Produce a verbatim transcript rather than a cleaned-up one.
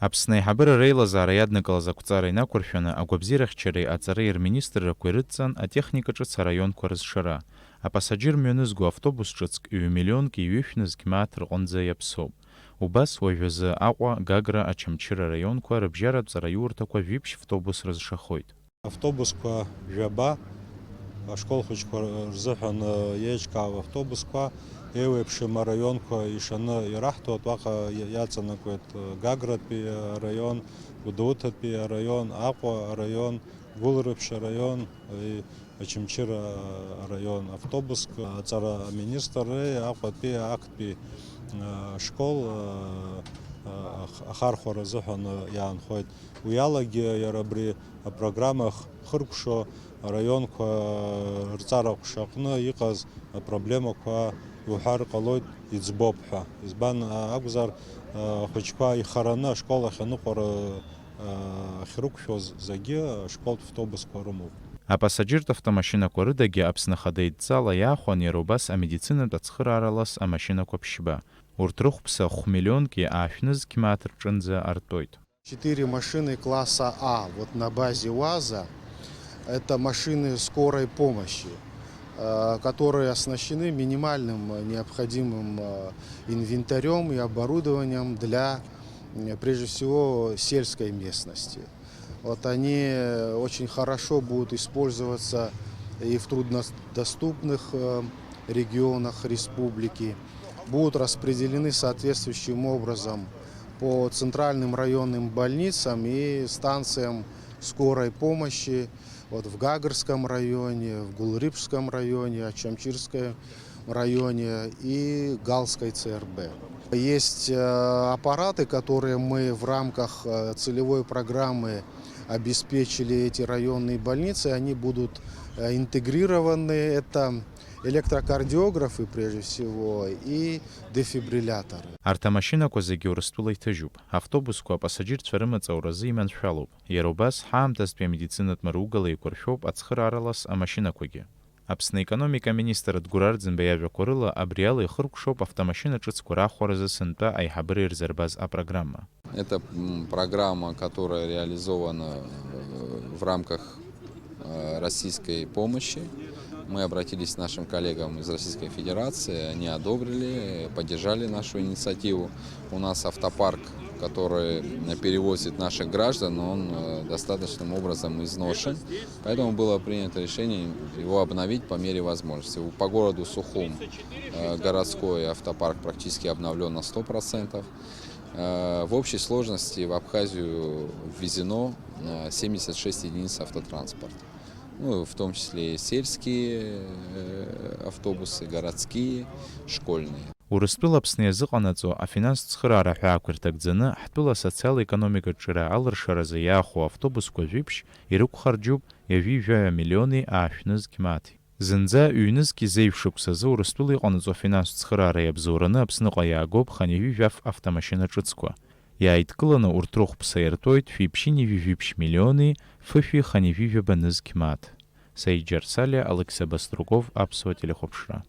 Аԥсны аиҳабыра реилазаара иаднакылаз ақәҵара инақәыршәаны, агәабзиарахьчареи аҵареи рминистррақәа ирыдҵан атехника ҿыц араионқәа рызшара. Апассаџьыр мҩанызго автобус ҿыцк ҩы миллионки ҩышә нызқь мааҭ рҟынӡа иаԥсоуп. Убас уажәазы Аҟәа, Гагра, Очамчыра араионқәа рыбжьаратә ҵараиурҭақәа жәиԥшь автобус рызшахоит. Автобусқәа жәаба, ашкол хәыҷқәа рзыҳәан еиҿкаау автобусқәа, еиуеиԥшым араионқәа ишаны ираҳҭо, уаҟа иаҵанакуеит Гагратәи араион, Гәдоуҭатәи араион, Аҟәа араион, Гәылрыԥшь араион, Очамчыра араион. Автобуск аҵара аминистрреи Аҟәатәи актәи ашкол ахархәара азыҳәан иаанхоит. Уи алагьы иара абри апрограмма хыркәшо араионқәа рҵара ҟәша аҟны иҟаз апроблемақәа иуҳәар ҟалоит, иӡбоуп ҳәа. Избан акәзар, ахәыҷқәа ихараны ашкол ахь аныҟәара ахьрықәшәоз зегьы ашколтә автобусқәа рымоуп. Апассаџьыртә автомашьынақәа рыдагьы Аԥсны Ахада идҵала иаахәан иара убас амедицинатә ацхыраара лас амашьынақәа ԥшьба. Урҭ рыхәԥса хә миллионки аашә нызқь мааҭ рҿынӡа артәоит. Четыре машины класса А, вот на базе УАЗа, это машины скорой помощи, э, которые оснащены минимальным, э, необходимым, э, инвентарём и оборудованием для, э, прежде всего, сельской местности. Вот они очень хорошо будут использоваться и в труднодоступных, э, регионах республики, будут распределены соответствующим образом по центральным районным больницам и станциям скорой помощи, вот в Гагарском районе, в Гулрипшском районе, Очамчирском районе и Галской ЦРБ. Есть, э, аппараты, которые мы в рамках, э, целевой программы обеспечили эти районные больницы, они будут, э, интегрированы. Это электрокардиографы, прежде всего, и дефибрилляторы. Арҭ амашьынақәа зегьы Урыстәыла иҭыжьуп. Автобусқәа апассаџьырцәа рымаҵ ауразы иманшәалоуп. Иара убас, ҳаамҭазтәи амедицинатә маругала еиқәыршәоуп ацхыраара лас амашьынақәагьы. Аԥсны аекономика аминистр Адгәыр Арӡынба иажәақәа рыла, абри ала ихыркәшоуп автомашьына ҿыцқәа раахәаразы сынтәа аиҳабыра ирзырбаз апрограмма. Это, м, программа, которая реализована, э, в рамках, э, российской помощи. Мы обратились к нашим коллегам из Российской Федерации, они одобрили, поддержали нашу инициативу. У нас автопарк, который, э, перевозит наших граждан, он, э, достаточным образом изношен. Поэтому было принято решение его обновить по мере возможности. У-, по городу Сухум, э, городской автопарк практически обновлён на сто процентов. Э, в общей сложности в Абхазию ввезено, э, семьдесят шесть единиц автотранспорта. Ну, в том числе и сельские, э, автобусы, городские, школьные. Урыстәыла Аԥсны иазыҟанаҵо афинанстә цхыраара ҳәаақәа ирҭагӡаны, ҳтәыла асоциал-економикатә ҿиара алыршаразы иаахәо автобусқәа жәиԥшь ирықәхарџьуп ҩажәи жәаҩа миллиони аашә нызқь мааҭи. Зынӡа ҩ-нызқь зеижә шықәсазы Урыстәыла иҟанаҵо афинанстә цхыраара иабзоураны Аԥсныҟа иаагоуп хынҩажәи жәаф автомашьына ҿыцқәа. Иааидкыланы урҭ рыхәԥса иартәоит шәиԥшьынҩажәи жәиԥшь миллиони фышәи хынҩажәи жәаба нызқь мааҭ. Саид Џьарсалиа, Алықьса Баструков, Аԥсуа телехәаԥшра.